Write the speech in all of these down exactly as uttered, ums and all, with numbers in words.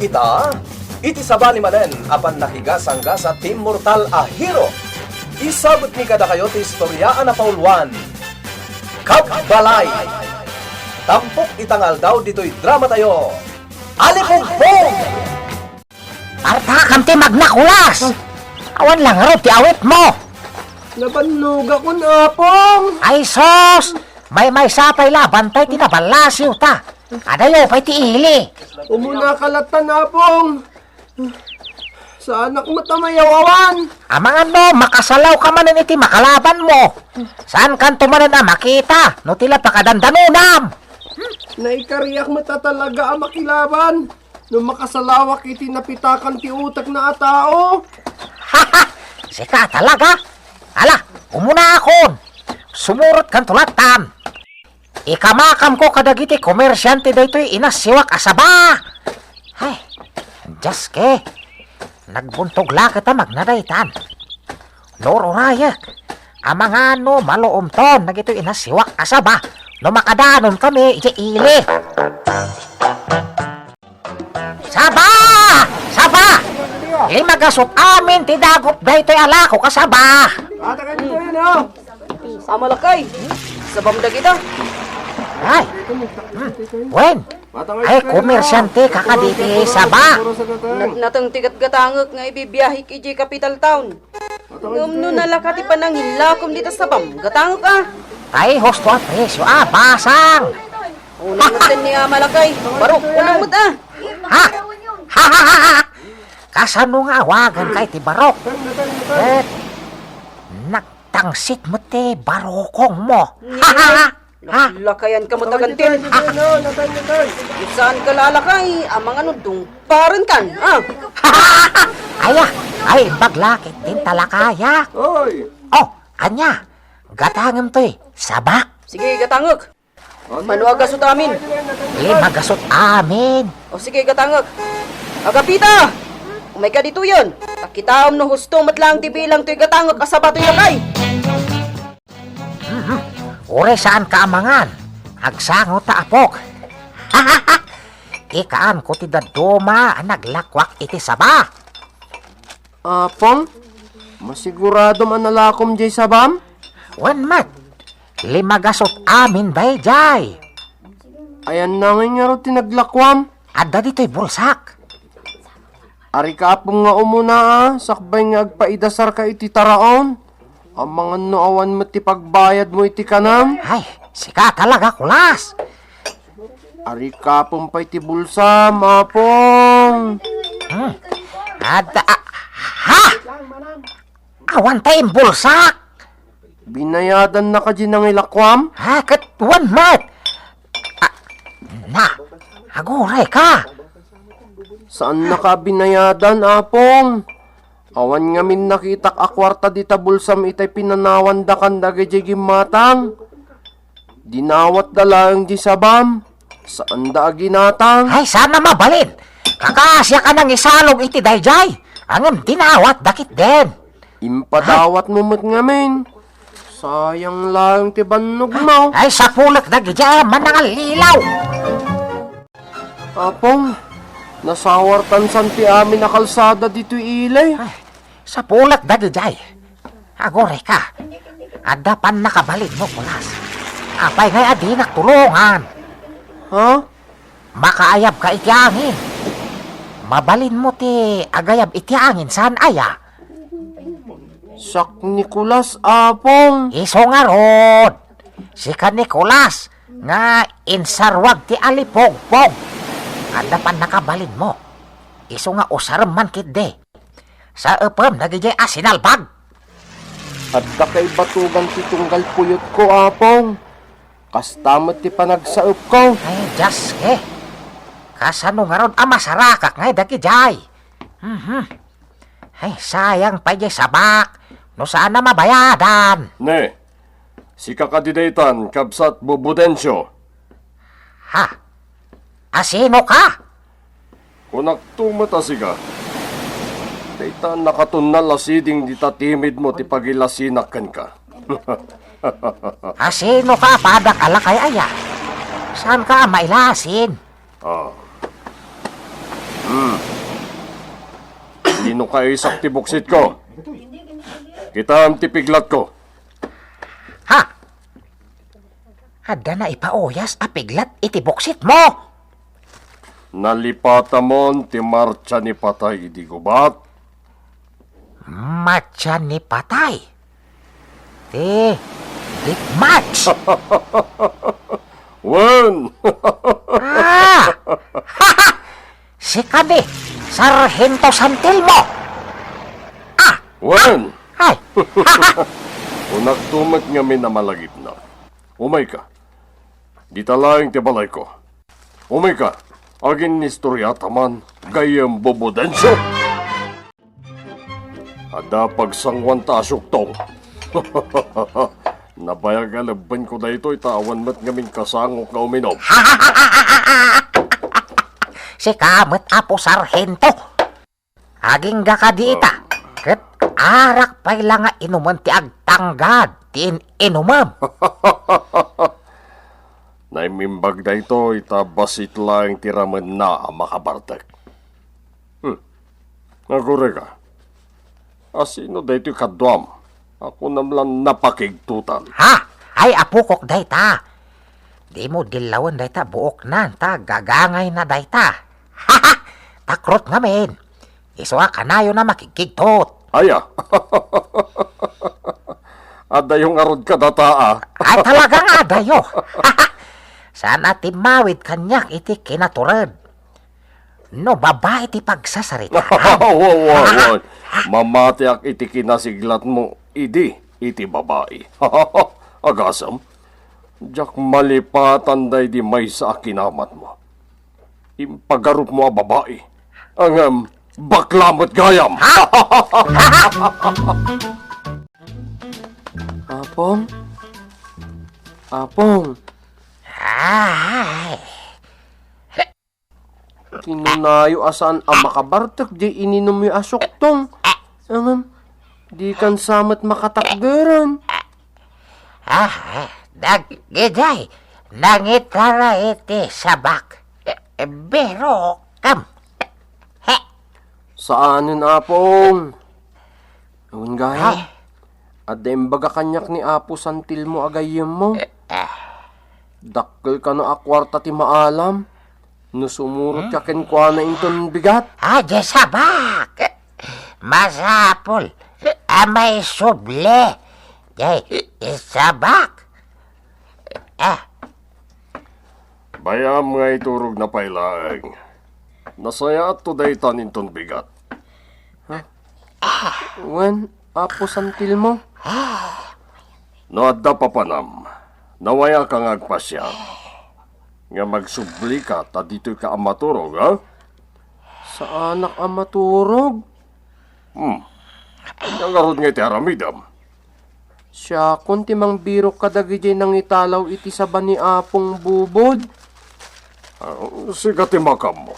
Ita, iti sabali manen a pannakigasanggasat ti immortal a hero, isabetmi kadakayo ti istorya a napauluan, Kabbalay. Tampok ita nga aldaw ditoy dramatayo, Alipugpog! Artakam ti magnakulas! Awan la ngarud ti awitmo! Nabannogakon, Apong! Ay sus! Maymaysa pay la, bantay ti naballasiwta. Adayo pay ti ili. Umuna ka lattan, Apong. Saanak met a mayaw-awan. Amangan no, makasalaw ka manen iti makalabanmo. Saankanto manen a makita no ti la pakadandanonam. Naikariak met a talaga a makilaban no makasalawak iti napitakan ti utekna a tao. Sika talaga? Ala, umunaakon. Sumurotkanto lattan. Ikamakamko kadagiti komersiante daytoy inasiwak a saba. Ay, Dios ke, nagbuntog la ket a magnadaytan. No ururayek, amangan no maluomton dagitoy inasiwak a saba no makadanon kami idiay ili. Saba! Saba! Limagasut amin ti dagup daytoy a lako ka saba. Ata ka dito yan, oh. Ama lakay, sabam dagita. Ay! Hmm. Wen! Ay, komersyante ka kaditi saba. Nat-, nateng ti gatgatangek nga ibibiahek idiay capital town. Ngem no nalaka ti panangillakom dita sabam, gatangek a. Ay, husto a presyo a, basang. Unang met ni Ama lakay, barok, unang met a. Ha? Kasano nga awagan ka iti barok? Ket nagtangsit met ti barokongmo. Ni, ha? Lakayan ka met a gantin. Saan ka lalakay, amangan no dungparen kan, ah? Aya, ay, imbag la ket din talakaya. Oy. Oh, ania? Gatangem toy sabak. Sige, gatangek. Mano a gasut amin? Lima gasut amin. O sige, gatangek. Agapita! Umayka ditoyen. Ta kitaem no husto met laeng ti bilang toy gatangek a saba toy lakay. Mhm. Uray saan ka amangan. Agsango ta, apok. Ikaanko ti dadduma a naglakuak iti saba. Apong, masiguradom a nalakom diay sabam? Wen met, lima gasut amin daydiay. Ayanna ngay ngarud ti naglakuam? Adda ditoy bulsak. Ari ka, Apong, nga umuna a, sakbay nga agpaidasarka iti taraon. Amangan no awan met ti pagbayadmo iti kanam. Ay, sika talaga, kulas. Ari ka, Apong, pay ti bulsam, Apong. Hmm. Adda, a-, ha? Awan ta imbulsak. Binayadanna kadi nangilakuam? Ha, ket wen met. A, na, aguray ka. Saannaka a binayadan, Apong. Awan ngamin nakitak a kuarta dita bulsam itay pinanawandakan dagidiay gimmatang. Dinawatda laeng di sabam. Saanda a ginatang. Ay, saan a mabalin. Kakaasiak a nangisalog iti daydiay. Ngem dinawatda ketdin. Impadawatmo met ngamin. Sayang laeng ti bannogmo. Ay, sapulek dagidiay a manangallilaw. Apong, nasawartan san ti amin a kalsada ditoy ili. Ay, sapulek dagidiay. Aguray ka. Adda pannakabalinmo, kulas. Apay ngay a dinak tulongan? Ha? Makaayab ka iti angin. Mabalinmo ti agayab iti angin, saan aya? Sak Nicolas, Apong. Isu ngarud. Sika Nicolas nga insaruag ti Alipugpog. Adda pannakabalinmo. Isu nga usarem man ketdi. Saepem dagidiay a sinalbag. Adda kaibatugan ti tunggal puyotko, Apong. Kasta met ti panagsaepko. Ay, Dios, eh. Kasano ngarud a masarakak ngay dagidiay? Mhm. Ay, sayang pay diay sabak no saan a mabayadan. Ne, sika kadi daytan, kabsat Bubudencio? Ha? Asino ka? Kunakto met a sika. Dayta nakatunnal a siding dita timidmo ti pagilasinak kenka. Asino ka a padak a lakay aya? Saan ka a mailasin? Ah. Hmm. Dino kaisak ti buksitko? Kitam ti piglatko. Ha? Adda naipauyas a piglat iti buksitmo? Nalipatamon ti martsa ni patay idi gubat. Matsa ni patay? Ti, ti match! Wen! Ah! Sika ni Sarhento Santilmo! Ah! Wen! Ay! Kunakto met ngamin a malagipna. Umayka. Dita laeng ti balayko. Umayka. Aginnistoriata man, gayyem Bobodencio. Adda pagsanguanta a suktong. Nabayag a lebbenko daytoy ta awan met ngamin kasangok nga uminom. Sika met, Apo Sarhento. Agingga kadi ita, ket arak pay la nga inumen ti agtanggad ti in-inumem. Naimimbag daytoy ta bassit laeng ti ramenna a makabartek. Hmm. Agurayka. A sino daytoy kaduam? A kunam la napakigtotan. Ha? Ay, apokok dayta. Dimo dillawen dayta buoknan ta gagangayna dayta. Takrot ngamin. Isu a kanayon a makigkigtot. Aya. Adayo ngarud kadata, a. Ay, talaga nga adayo. Saan a timmawid kaniak iti kinatured. No babai ti pagsasarita. Wa, wa, wa. Mamatiak iti kinasiglatmo idi iti babai. Agasem, diak malipatan daydi maysa a kinamatmo. Impagarupmo a babai. Ngem, bakla met gayam. Apong? Apong? Ay. Kinunayo a saan a makabartek diay ininumyo a suktong. Ngem, dikan sa met makatakderen. Ah, dagidiay nangitara iti sabak. Birokem. He. Saanen, Apong. Wen gayam, adda imbaga kaniak ni Apo Santilmo a gayyemmo. Dakkel kano a kuarta ti maalam no sumurotka kenkuana inton bigat. Adi sabak! Masapul a maisubli ti sabak. Ah. Bay-am nga iturogna pay laeng. Nasayaatto daytan inton bigat. Ha? Wen, Apo Santilmo? No adda papanam, nawayaka nga agpasiar. Nga magsublika ta ditoyka a maturog, ha? Saanak a maturog? Hmm. Ania ngarud nga iti aramidem? Siakon ti mangbirok kadagidiay nangitalaw iti saba ni Apong Bubod. Ah, sika ti makammo.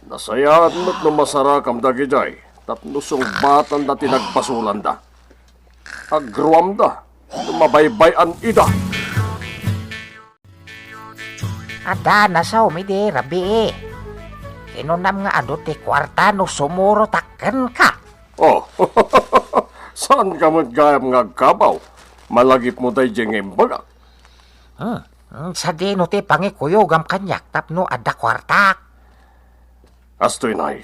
Nasayaat met no masarakam dagidiay tapno sungbatanda ti nagbasolanda. Agruamda no mabaybay-an ida. Adda nasawmi idi rabii. Kinunam nga adu ti kuarta no sumurotak kenka. Oh, saanka met gayam nga agkabaw? Malagipmo daydiay nga imbagak. Hmm, hmm, sadino ti pangikuyogam kaniak tapno adda kuartak? Kastoy, nay.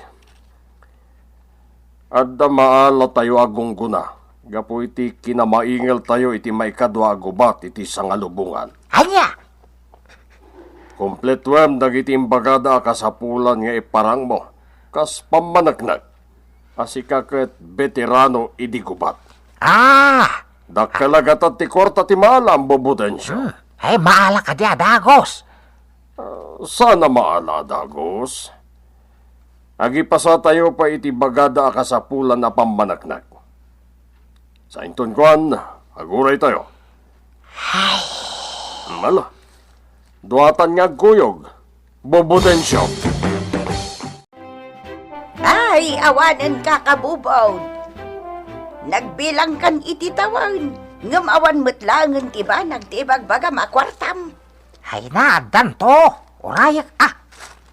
Adda maalatayo a gunggona gapu iti kinamaingeltayo iti maikadua a gubat iti sangalubongan. Ania? Kumpletoem dagiti imbagada a kasapulan nga iparangmo kas pammaneknek a sika ket beterano idi gubat. Ah! Dakkel a gatad ti kuarta ti maalam, Bobodencio. Hmm. Ay, maala kadi a dagus. Ah, saan a maala a dagus? Agipasatayo pay iti bagada a kasapulan a pammaneknek. Sa inton kuan, aguraytayo. Ay. Mala. Duatan nga agkuyog, Bobodencio. Ay, awanen ka, Kabubod. Nagbilangkan iti tawen, ngem awan met laengen ti banag ti ibagbagam a kuartam. Ay na, addanto. Urayek, ah.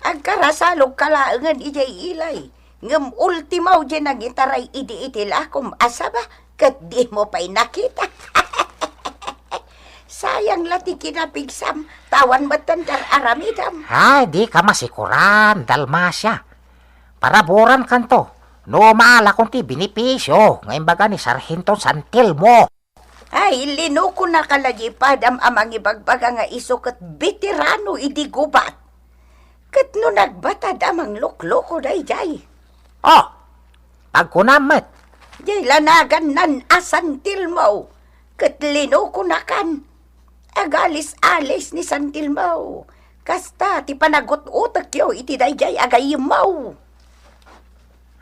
Agkarasalogka laengen idiay ilay, ngem ultimo diay nangitaray idi iti lakom a saba, ket dimo pay nakita. Sayang la ti kinapigsam, ta awan met ti ar-aramidam. Ay, dika masikuran, Dalmacia. Paraburankanto, no maalakon ti benepisio nga imbaga ni Sarhento Santelmo. Ay, linukonaka la diay padam a mangibagbaga nga isu ket beterano idi gubat. Ket no nagbatad a manglukloko daydiay. Oh, pagkunam met. Diay lanagannan a Santelmo, ket linukonakan. Agalis-alis ni Santelmo. Kasta ti panagut-utekyo iti daydiay a gayyemmo.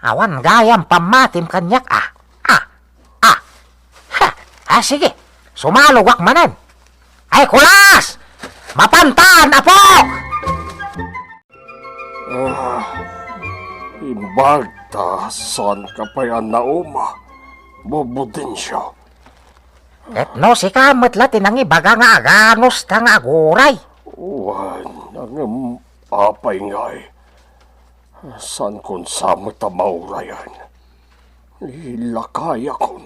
Awan gayam pammatim kaniak, a. A. A. Ha. A, sige. Sumalogak manen. Ay, kulas! Mapantan, apok! Ah, imbag ta saanka pay a nauma, Bobodencio. Ket no sika met la ti nangibaga nga aganusta nga aguray. Wen, ngem apay ngay? Saankon sa met a maurayan. Ilakayakon.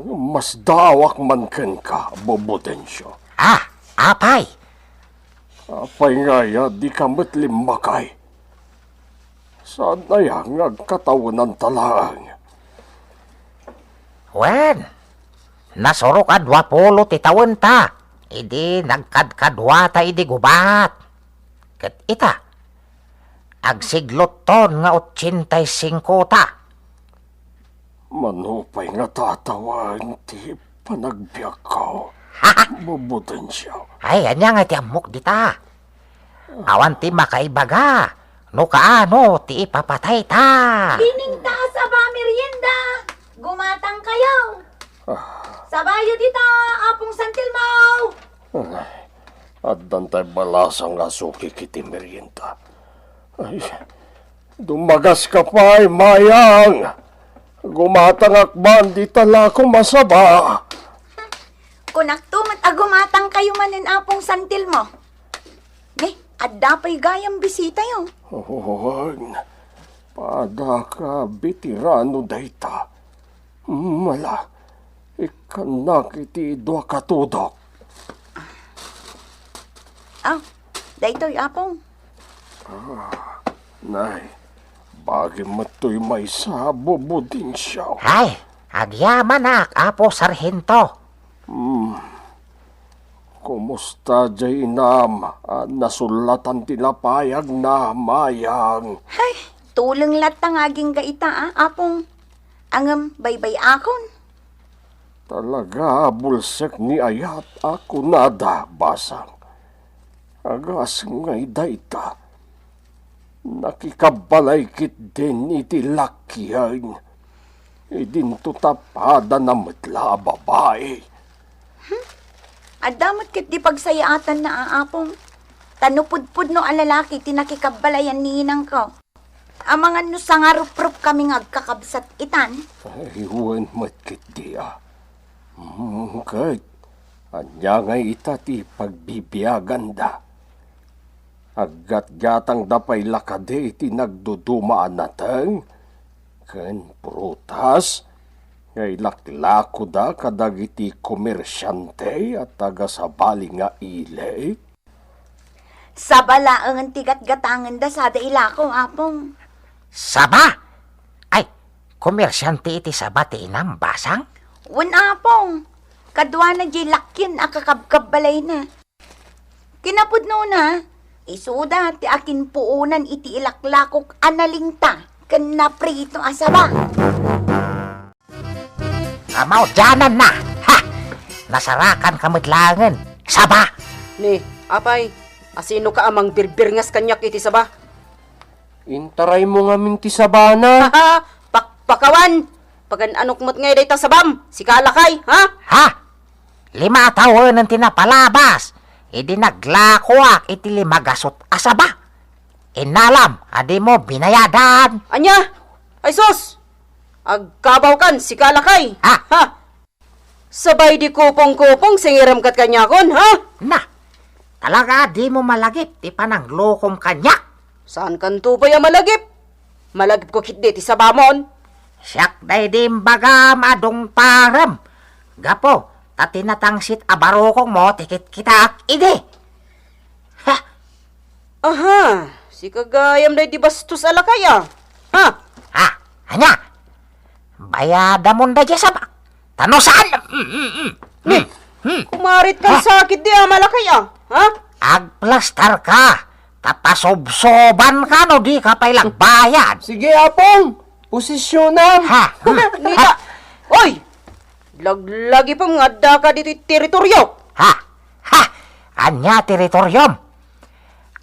Masdaawak man kenka, Bobodencio. Ah, apay? Apay ngay a dika met limmakay? Saan aya nga agkatawenanta laeng? Wen, nasurok a dua pulo ti tawenta, idi nagkadkaduata idi gubat. Ket ita, agsiglutton nga otsenta y singko ta. Mano pay nga tatawen ti panagbiagko, Bobodencio? Ay, ania nga ti ammok dita? Awan ti makaibaga no kaano ti ipapatayta. Bining ta a saba merienda. Gumatangkayo. Ah. Sabayo dita, Apong Santelmo. Ay, addan tay balasang a sukik iti merienda. Ay, dumagaska pay, Mayang. Gumatangak man dita lakom a saba. Kunakto met a gumatangkayo manen, Apong Santelmo. Ne, adda pay gayam bisitayo. Wen, padaka beterano dayta. Mala, ikkannak iti dua ka tudok. Ah, daytoy, Apong. Ah, nay, bagim met toy maysa, Bobodencio. Ay, agyamanak, Apo Sarhento. Hmm. Kumusta diay inam a nasullatan ti napayagna, Mayang? Ay, tuleng latta nga agingga ita, a, Apong. Ngem baybay-akon. Talaga a bulsek ni ayat a kunada, basang. Agasem ngay dayta. Nakikabbalay ketdin iti lakkien. Idinto ta padana met la a babai. Hmm? Adda met ketdi pagsayaatanna, a, Apong. Ta no pudpudno a lalaki ti nakikabbalayan ni inangko. Amangan no sangaruprop kami nga agkakabsat itan. Ay, wen met ketdi, a. Mm, ket ania ngay ita ti pagbibiaganda? Aggatgatangda pay la kadi iti nagduduma a nateng ken prutas nga ilaklakoda kadagiti komersiante a taga-sabali nga ili? Saba laengen ti gatgatangenda sada ilako, Apong. Saba? Ay, komersiante iti saba ti inam, basang? Wen, Apong. Kaduana diay lakkien a kakabkabbalayna. Kinapudnona, isuda ti akinpuonan iti ilaklakok a nalingta ken naprito a saba. Amao, dianan na! Ha! Nasarakan ka met laengen. Saba! Ni, apay, asino ka a mangbirbirngas kaniak iti saba? Intaraymo ngamin ti sabana. Pakpakawan! Pagan-anok met ngay dayta sabam? Sika a lakay, ha? Ha? Lima a tawenen ti napalabas idi naglakoak iti lima gasut a saba. Innalam a dimo binayadan. Ania? Ay sus! Agkabawkan, sika a lakay. Ha? Ha? Sabay di kupong-kupong, singiram kat kaniakon, ha? Na, Talaga dimo malagip ti pananglokom kaniak? Saankanto pay a malagip? Malagipko ketdi ti sabamon. Siak daydi imbagam a dungparem. Gapu ta tinatangsit a barukongmo ti kitkitak idi. Ha? Aha, sika gayam daydi bastos a lakay a. Ha? Ha? Ania? Bayadamon daydi sabam. Ta no saan? Mm, mm, mm. Hmm. Hmm. Kumarit kan sakit di a malakay a. Ha? Agplastar ka. Ta pasubsoban ka no di ka pay lagbayad. Sige, Apong. Posisyonam. Ha? Hmm. Nita. Oy! Laglagipem nga adda ka ditoy teritoryo. Ha? Ha? Ania teritoriom?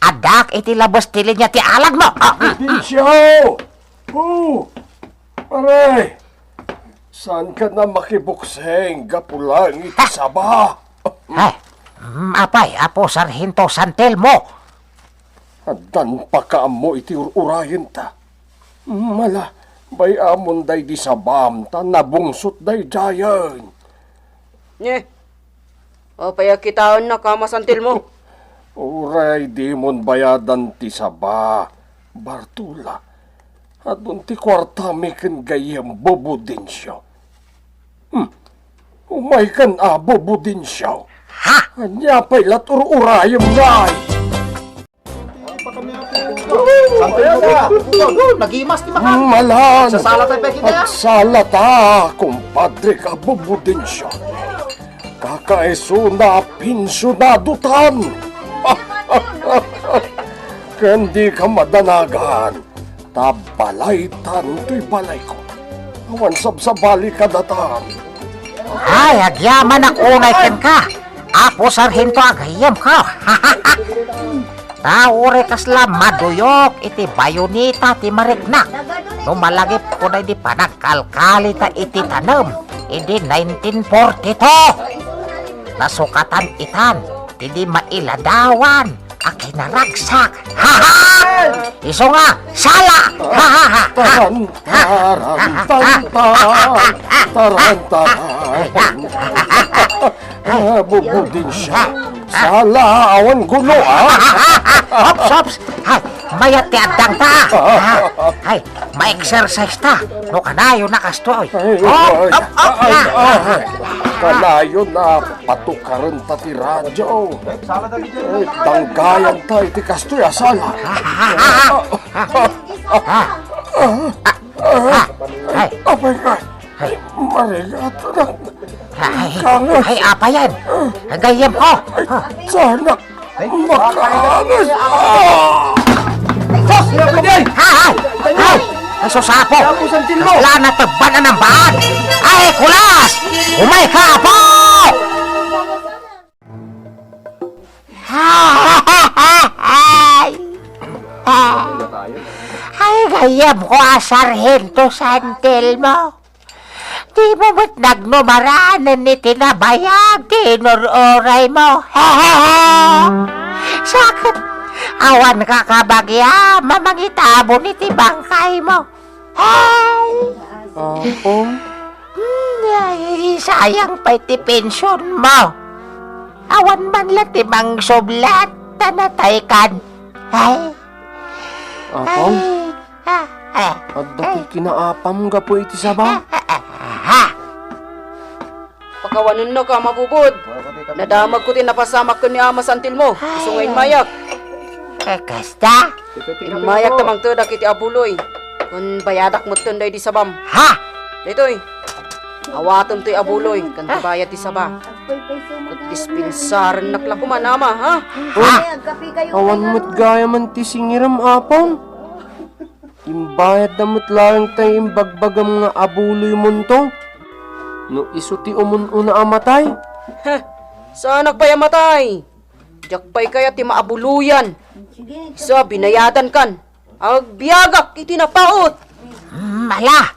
Addaak iti labes ti linia ti alagmo. Ah. Binsiaw! Oh! Aray! Saankan a makibukseng gapu laeng iti saba? Ay, mm, apay, Apo Sarhento San Telmo. Addan pakaammo iti ur-urayenta. Mala, bay-amon daydi sabam ta nabungsot daydiayen. Nye, apay a kitaennak, Ama San Telmo? Uray dimon bayadan ti saba, Bartola. Adun ti kuartami ken gayyem, Bobo Dencio. Hmm. Umaykan a, Bobo Dencio. Ha? Ania pay la ti ur-urayem ngay? Nagimas ti makan. Malan. Sasala tayo, pekita. Agsala ta, kumpadre ka, Bobo Dencio. Kakaisuna a pensionado tan. Ken di ka madanagan, ta balay tan toy balayko. Awan sabsabali kadatan. Ay, agyamanak unay kenka, Apo Sarhento a gayyemko. Ta uray kasla maduyok iti bayoneta ti mariknak no malagipko daydi panagkalkalita iti tanem idi nineteen forty-two. Nasukatan itan ti di mailadawan a kinaragsak. Ha, ha! Isu nga, sala! Ha, ha, ha, ha! Taran, taran, tan, tan. Taran, taran. Ah, Bobo Dencio. Sala, awan gulo, ah. Ops, ops. Hay, mayat ti addang ta, ah. Hay, ma-exercise ta. No kanayon a kastoy. Ay, oh, ay, up, up, ay, ah, ay, ah. Kanayon a patukaren ta ti radyo. Ay, danggayan ta iti kastoy a sala. Ay. Apay nga. Ay. Marigat. Ay. Kangas. Ay, apayan. Ay, gayyem ko. Ay, sanak. Makaangas. Ah! Sus! Ay! Ay! Ay, susapo! Wala na tagban ang baan! Ay, kulas! Umay ka, apo! Ay! Ay, gayyem ko a Sarhento San Telmo. Dimo met nagnumaran iti nabayag ti inur-uraymo. Sakit. Awan ka kabagiam a mangitabon iti bangkaymo. Ay! Apo? Hmm, ay, sayang pay ti pensionmo. Awan man la ti mangsublat ta nataykan. Ay. Apo? Ay. Ah, ah, adda ti kinaapam gapu iti saba? Ah, ah, ah, ah. Pakawanennak a mabubod. Nadamagko ti napasamak ken ni Ama San Telmo. Isu nga immayak. Eh, kasta? Immayak ta mangtedak iti abuloy. Kun bayadak metten daydi sabam. Ha? Daytoy. Awatem toy abuloy, ken ti bayad ti saba. Ket dispensarennak la koman, Ama, ha? Ha? Awan met gayam ti singirem, Apong. Imbayadda met laeng tay imbagbagam nga abuloymonto. No isu ti umun-una a matay? Heh, saanak pay a matay. Diak pay kayat ti maabuloyan. Sa binayadankan. Agbiagak iti napaut. Mm, ala,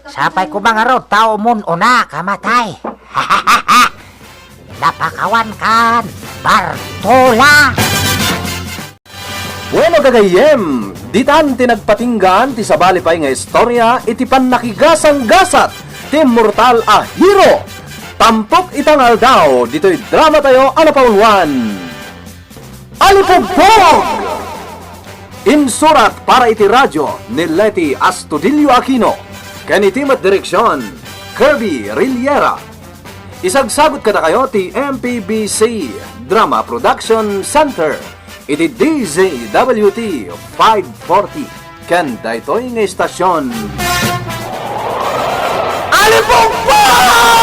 sapay koma ngarud ta umun-una ka matay. Napakawankan, Bartola! Bueno, gagayyem, ditan ti nagpatinggaan ti sabali pay nga istorya iti pannakigasanggasat ti immortal a hero. Tampok ita nga aldaw, ditoy drama tayo a napauluan. Alipugpog! Insurat para iti radyo ni Leti Astudillo Aquino ken iti met direksion, Kirby Rillera. Isagsagut kadakayo ti M P B C Drama Production Center iti D Z W T five forty ken daytoy nga istasyon. Alipugpog!